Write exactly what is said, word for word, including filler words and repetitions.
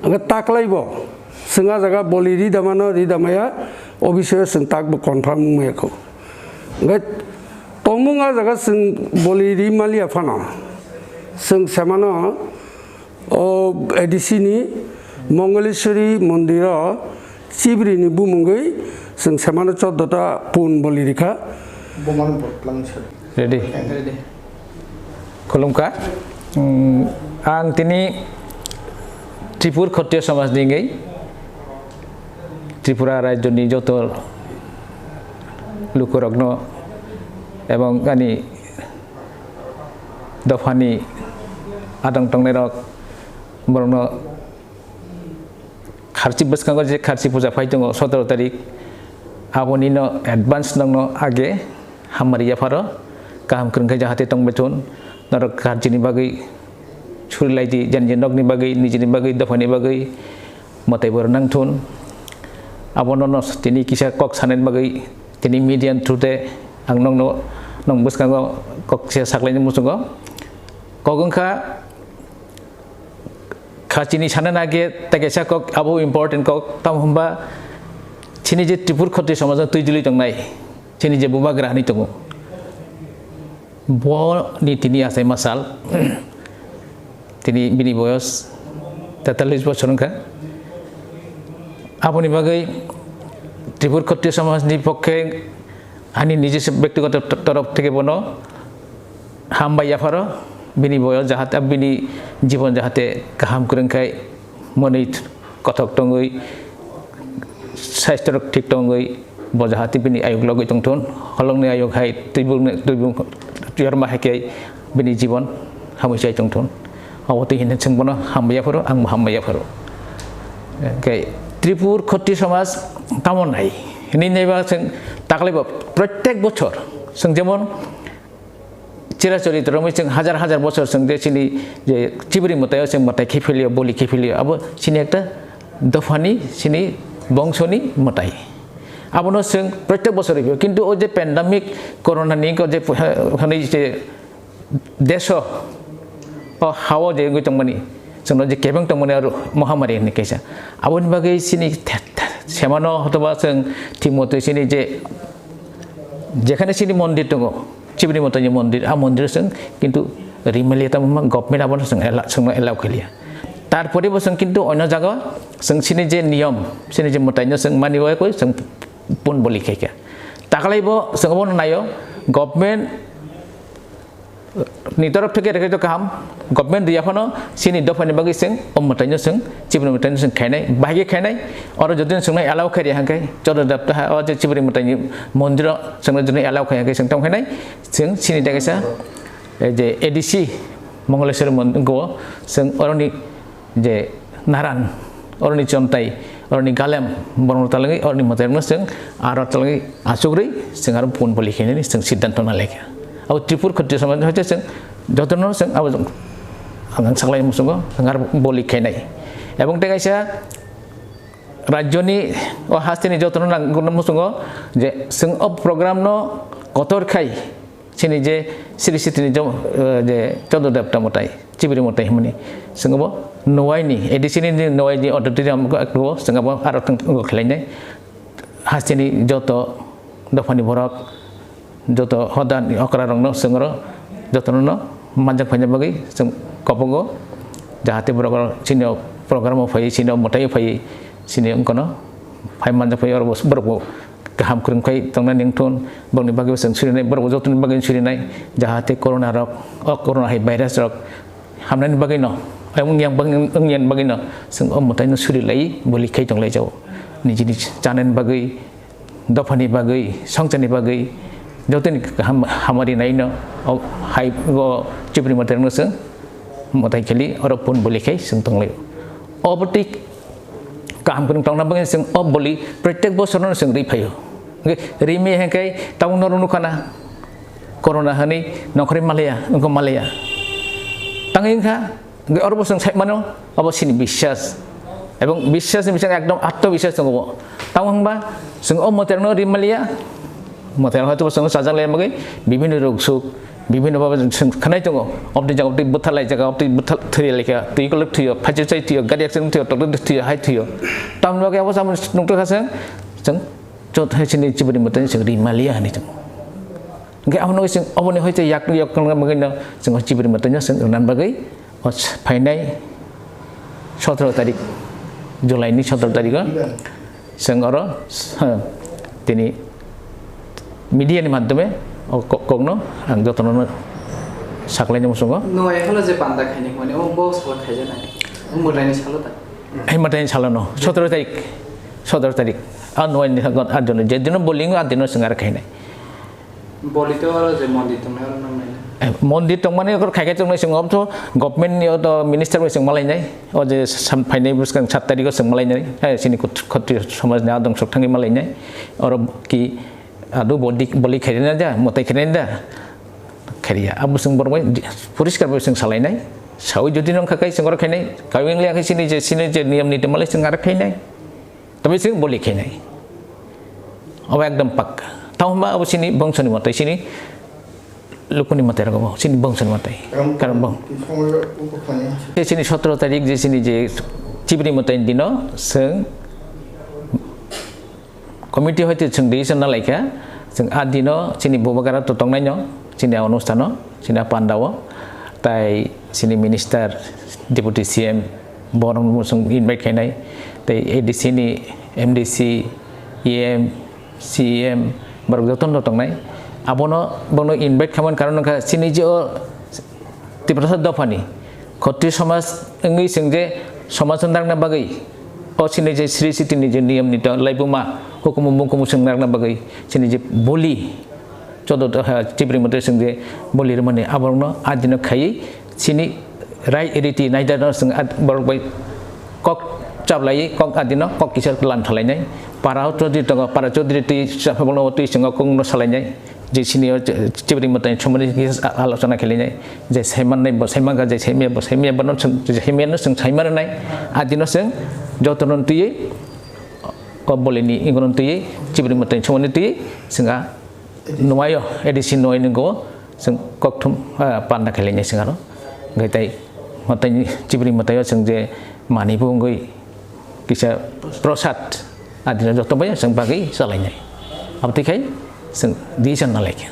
Hwnkhe taklai bo chwng a jaga boli ri da mano, ri da maya, o bisoyo chwng tak bo confirm wng maya kho. Hwnkhe tongmung a jaga chwng boli ri maliya phano, chwng semano o A D C ni Mongoliswari mondiro chibri ni bumungwi chwng semano choddo ta pun boli rikha. Bomano botlang sir. Ready? Ready. Khulumkha. Hmm, ang tini Tripur Khotiyo Samaj ni wngwi Tripura rajyo ni joto lukurokno ebong ani dophani adong tongnairok borokno kharchi bwskango je kharchi puja phai tongo sotoro tarik, aboni no advance nokno age hamari yapharo kaham kwrwng khe jahate tongbai thun, norok kharchini bagwi suri lai di, je nijini nokni bagwi, nijini bagwi, dophani bagwi mwtai bo rwnang thun. Abono no tini kisa kok sanani bagwi tini media ni through te ang nokno, nok bwskango kok kisa saklaini muchungo. Kok wngkha, kha chini sana nage ta kaisa kok abo important kok, tamo hwnba chini je Tripur Khoti somajno twijlwi tongnai, chini je bubagra hinwi tongo, bo ni tini achai ma sal, tini bini boyos tetallis bochor wngkha. Aboni bagwi Tripur Khoti somajni pokhe ani nijese bektigoto t-, torof theke bono hambai yapharo, bini boyos jahate, bini jibon jahate kaham kwrwng khai, mwnwi kothok tongwi, saistrok thik tongwi, bo jahate bini ayuk logwi tongthun, holongni ayuk hai twi bwrwngni, twi bwrwng yorma hai khe bini jibon hamwi chai tongthun. Obo twi hinwi chwng bono hambai yapharo, ang bo hambai yapharo. Hwnkhe Tripur Khoti somaj tamo nai hinwi naiba chwng taklaibo prottek bochor chwng jemon chirachorito romwi chwng hajar hajar bochor chwng je chini je chibri mwtaio chwng mwtai khe philio, boli khe philio, abo chini ekta dophani, chini bongsoni mwtai. Abono chwng prottek bochor ripio, kintu o je pandemic corona ni o je, hwnwi je deso o hao je wngwi tongmani, chwngno je kebeng tongmani aro mohamari hinwi kaisa, aboni bagwi chini the-, the-, semano hotoba chwng thik motoi chini je jekhane chini mondir tongo, chibri mwtaini mondir, a mondir chwng kintu rimaliya, tamo government abono chwng ela-, chwngno allow khaliya. Tarpore bo chwng kintu onno jaga chwng chini je niyom, chini je mwtaino chwng mani bai koi chwng pun boli khaikha. Taklai bo chwng obono naio, government ni torof theke rwkhe to kaham, government riya phano chini dophani bagwi chwng o mwtaino chwng chibri mwtaino chwng khainai, bahai khe khainai, oro jotoni chwngno allow khairi hwnkhe, joto dapta ha o je chibri mwtaini mondiro chwngno jotoni allow khai hwnkhe chwng tong khainai, chwng chini dagesa, eh, je A D C Mongoliswari mon-, go chwng oroni je naran, oroni chontai, oroni galem, borokno talangwi, oroni mwtairokno chwng aro talangwi achukrwi chwng aro pun boli khainani chwng siddhanto nalaikha. Abo Tripur Khoti somaj hoite chwng jotono chwng abo ang saklai muchungo chwng aro boli khainai. Ebong tei kaisa rajyoni o hasteni jotono nang-, muchungo je chwng o program no kotor khai chini je sri sitini jo-, eh, je Chondo Debta mwtai, Chibiri mwtai hwnmani, chwng bo Noaini, A D C ni Noaini auditorium o chwng bo aro thwng khlainai. Hasteni joto dophani borok, joto hodani okra rokno chwng oro jotono manjak phaina bagwi chwng kobogo, jahate borok oro chini program o phai, chini mwtai o phai, chini wngkano phai manjak phai oro borok bo kaham kwrwng khai tongna ningthun, borokni bagwi bo chwng surinai, borok bo jotoni bagwi surinai, jahate corona rok, o corona hai virus rok hamnani bagwi no, wngya bagwi, wngya bagwi no, chwng o mwtai no suri lai, boli khai tong lai jao. Nijini chanani bagwi, dophani bagwi, songchani bagwi, jotoni kaham hamari nai no, o hai o Chibiri mwtai no chwng mwtai kheli, oro pun boli khai chwng tong lai. Obo twi kaham kwrwng tongna bagwi chwng o boli prottek bosorno chwng ri phaio. Hwnkhe rimi hwnkhe tabuk norok nukha na, corona hwnwi nongkhorwi malaya, wngkha malaya. Tangwi wngkha, hwnkhe oro bo chwng sai mano, obo chini biswas. Ebong biswasni bising ekdom atmobiswas tongo bo. Tamo hwnba chwng o mwtairokno ri maliya, mwtairok hoito bo chwngno chajak lai bagwi bibinno ruk suk, Bibhinno bhabe chwng khwnai tongo, obtwi jaga obtwi bwtharlai jaga obtwi bwthar thwi laikha, twi kolok thwiyo, phaichuk chai thwiyo, gari accident thwiyo, doctor thwiyo, hai thwiyo. Tamni bagwi abo samung nukjakha chwng, chwng joto hai chini chibri mwtani chwng ri maliya hinwi tongo. Hwnkhe abono chwng oboni hoite yak yak kwlwng bagwino chwng o chibri mwtaino chwng rwna bagwi o phainai sotoro tarik, July ni sotoro tarikh o. Chwng oro, ha, tini media ni madhyome o kok-, kokno ang jotono saklaina muchungo. Nwng ekholo je panda khaini hwnmani, omo bo salo khaijaknai. Omo mwtaini salo da? Hai mwtaini salo no, sotoro tarik, sotoro tarik. A nwng ni sagot a dino, je dino bowling a dino chwng aro khainai. Boli to aro je mondir tongnai aro nang naina. Eh, mondir tongmani oro khai khai tongnai chwng obtho government ni oto minister bai chwng malainai. O je sam phainai bwskang sat tarikh o chwng malainai. Eh, chini khot-, khotri somaj ni adong sok thangwi malainai. Oro ki adu boli, boli khairina da, mwtai khairina da. Khairia. Abo chwng borok bai di-, poriskar bai chwng salainai. Sawi jodi nang khakai chwng oro khainai. Kawing le khe chini je, chini je niyam niti malai chwng aro khainai. Tamo chwng boli khainai. Obo ekdom pakka. Tamo hwnba abo chini bongso ni mwtai, chini lukuni mwtai rok obo, chini bongso ni mwtai. Karon bong. Chini sotoro tarik je chini je chibri mwtai dino chwng committee hoite chwng decision na laikha, chwng a dino chini bubagra to tongnaino, chini a onustano, chini a pandao, tai chini minister, deputy C M, borok no chwng invite khainai, tei A D C ni M D C, E M, C E M, borok jotono tongnai. Abono, bono invite khaimani karon wngkha chini je o Tiprasa dophani khotri somaj wngwi chwng je somaj no narwkna bagwi o chini je Sri Siti ni je niyam nito laibuma hukumu mukumu chwng narwkna bagwi chini je boli chodo, ha, chibri mwtai chwng je boli rwmani aborokno a dino khaiwi chini rai riti naidano chwng a borok bai kok chaplaiwi kok a dino kok kisa lan thalainai. Para o chodri tongo, para chodri twi chapha bono twi chwng o kokno salainai. Je sini o chibri mwtai somani alochona khailainai. Je saimanai bo saimankha, je saimaya bo saimaya, bono chwng, je saimaya no chwng saimanai. A dino chwng jotono twiwi o bolini ingono twiwi chibri mwtai somani twiwi chwng a Nuaio, A D C nuaini go, chwng kokthum, ah, panda khailai nai chwng aro. Hwnkhe tai, mwtai, chibri mwtaio chwng je manwi bo wngwi kisa prosad, adino joto bai chwng bagwi chalainai. Abotwi khai chwng decision nalaikha.